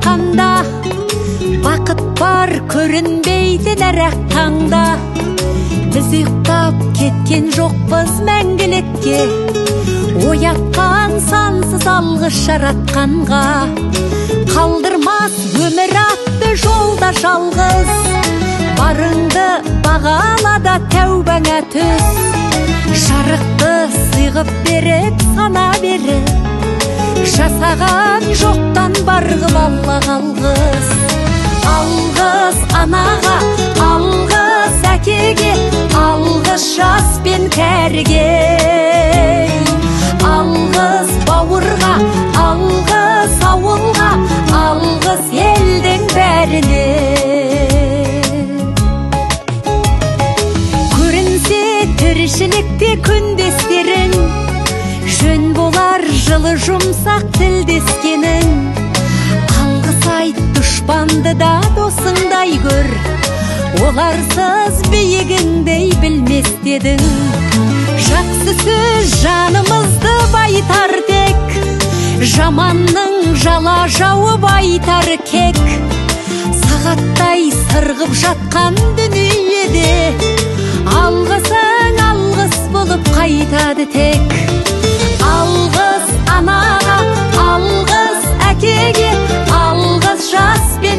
жатқанда, бақыт бар көрінбейтін әр ақ таңда. Біз ұйықтап кеткен жоқпыз мәңгілікке, оятқан сансыз алғыс жаратқанға. Қалдырмас өмір атты жолда жалғыз, барыңды бағала да тәубаңа түс. Жарықты сыйғып беріп, сана беріп, жасаған жоқтан бар ғып Аллаға алғыс. Алғыс анаға, алғыс әкеге, алғыс жас пен кәріге. Алғыс бауырға, алғыс ауылға, алғыс елдің бәріне. Көрінсе тіршілікте күндестерің, жөн болар жылы жұмсақ тілдескенің. Алғыс айт дұшпанды да досыңдай көр, оларсыз биігіңдей білмес дедің. Жақсы сөз жанымызды байтар тек, жаманның жала жауып айтар кек. Сағаттай сырғып жатқан дүниеде, алғысың алғыс болып қайтады тек. Алғыс анаға, алғыс әкеге, алғыс жас пен